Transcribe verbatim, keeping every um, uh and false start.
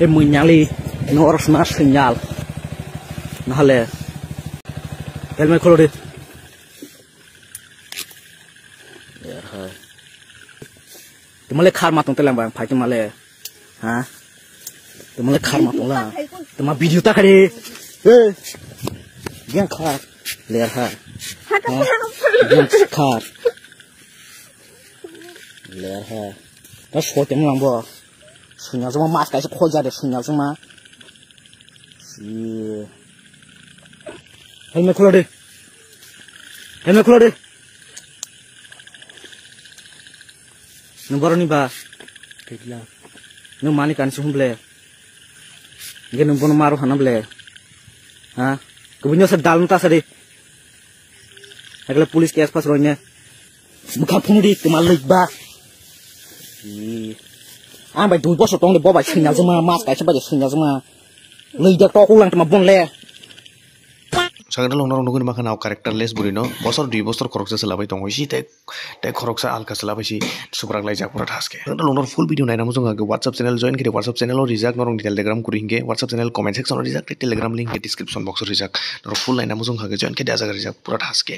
E munyali, no oro sna sinyal. Nahale. Helmet kholo de. Erha. Tumale khar ma tong telang bang phai tumale. Ha? Tumale khar ma tong la. Tuma video ta khari. Eh. Gen khar. Ler ha. Ha? Gen khar. Ler ha. Ta so tem lang bo. Sunya jama mas kaisa khol ja de sunya jama. Si. Helmet kholo de. Helmet kholo de. Nung boroni ba. Kaitlak. Nung mani kan sung ble. Ge nung bono maro hana ble. Ha? Kubunyo se dal nta sari. Ekle police case pas roine. Bukha phung di tuma lik ba. Ih. Ang bai dui bosor tong de bo bai sinyal juma mas kaisa bai sinyal juma. Lik da tok ulang tuma bon le. Sakhe long norok nugwi mankha na o characterless bwrwi no bosor dui bosor khoroksa se labai tongo isi tei tei khoroksa alka se labai si suprak laijak pura thaske. Sakhe long norok full video naina muchung kha khe WhatsApp channel join khe WhatsApp channel o rijak norok ni Telegram kwrwi hinkhe WhatsApp channel comment section o rijak tei Telegram link khe description box o rijak norok full naina muchung kha khe join khe da jaga rijak pura thaske.